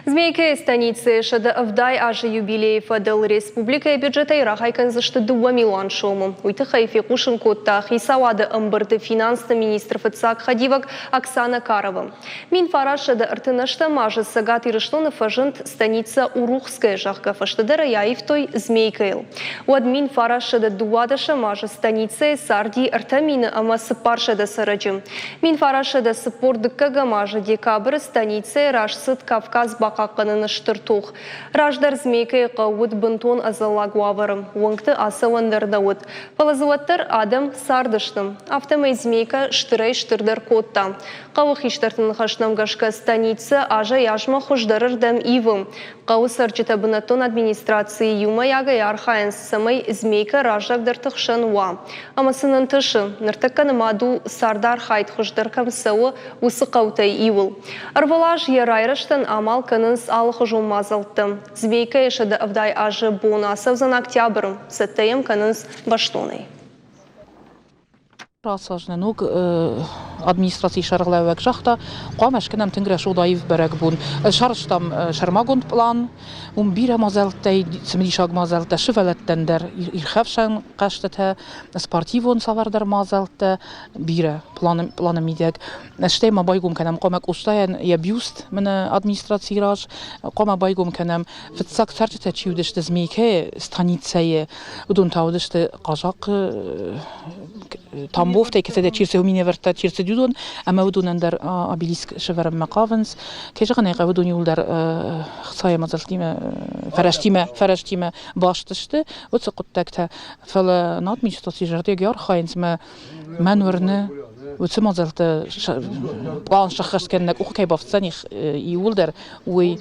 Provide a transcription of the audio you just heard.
Змейкӕйы станицӕйы 170 азы юбилейы фӕдыл республикӕйы бюджетӕй рахай кӕндзысты 2 милуан сомы. Уый тыххӕй фехъусын кодта хицауады ӕмбырды финансты министры фыццаг хӕдивӕг Оксана Карова. 1938 азы Цӕгат Ирыстоны фӕзынд станицӕ Урухская, зӕгъгӕ, фӕстӕдӕр ӕй аивтой Змейкӕйыл. Уӕд 1912 азы станицӕйы царди 3400 цӕрӕджы. 1942 азы декабры станицӕйы раз цыд Кавказ бахъахъхъӕныны стыр тох. Раздӕр Змейкӕйы хъӕу уыд бынтон ӕдзӕллаг уавӕры, уынгты ацӕуӕн дӕр нӕ уыд. Фӕлӕ дзы уӕддӕр адӕм цардысты. Афтӕмӕй Змейкӕ стырӕй-стырдӕр кодта. Хъӕуы хистӕрты ныхӕстӕм гӕсгӕ станицӕ азӕй-азмӕ хуыздӕрырдӕм ивы. Хъӕуы цӕрджытӕ бынӕттон администрацийы иумӕйагӕй архайынц, цӕмӕй Змейкӕ раззагдӕрты хсӕн уа. Ӕмӕ сын ӕнтысы. Ныртӕккӕ нымад у, цардархайд хуыздӕр кӕм цӕуы, уыцы хъӕутӕй иуыл. Ӕрвылаз йӕ райрӕзтӕн амал кӕнынц алыхуызон мадзӕлттӕ. Змейкӕйы 170 азы бон ацӕудзӕн октябры. Цӕттӕ йӕм кӕнынц бӕстонӕй. Ацы аз нӕ ног администрацийы сӕргълӕууӕг загъта, хъуамӕ скӕнӕм тынг рӕсугъд аив бӕрӕгбон. Сарӕзтам сӕрмагонд пълан, уым бирӕ мадзӕлттӕй, цымыдисаг мадзӕлттӕ сывӕллӕттӕн дӕр, ирхӕфсӕн хъӕзтытӕ, спортивон цавӕрдӕр мадзӕлттӕ, бирӕ планы мидӕг. Стӕй ма байгом кӕнӕм хъуамӕ Къостайӕн йӕ бюст мӕнӕ администрацийы раз, хъуамӕ байгом кӕнӕм фыццаг цӕрджытӕ чи уыдысты Змейкӕйы станицӕйы, уыдон та уыдысты хъазахъхъы Тамбовтӕй, кӕцыдӕр чи рцӕуы минӕвӕрттӕ, чи рцыд уыдон, ӕмӕ уыдонӕн дӕр обелиск сӕвӕрынмӕ хъавынц. Кӕй зӕгъын ӕй хъӕуы, уыдон иууылдӕр хцайы мадзӕлттимӕ, фӕрӕзтимӕ, фӕрӕзтимӕ баст сты уыцы хъуыддӕгтӕ. Фӕлӕ нӕ администрацийы зӕрдиагӕй архайынц ӕмӕ мӕн уырны, уыцы мадзӕлттӕ пълан сӕххӕст кӕнын нӕ къухы кӕй бафтдзӕни иууылдӕр, уый.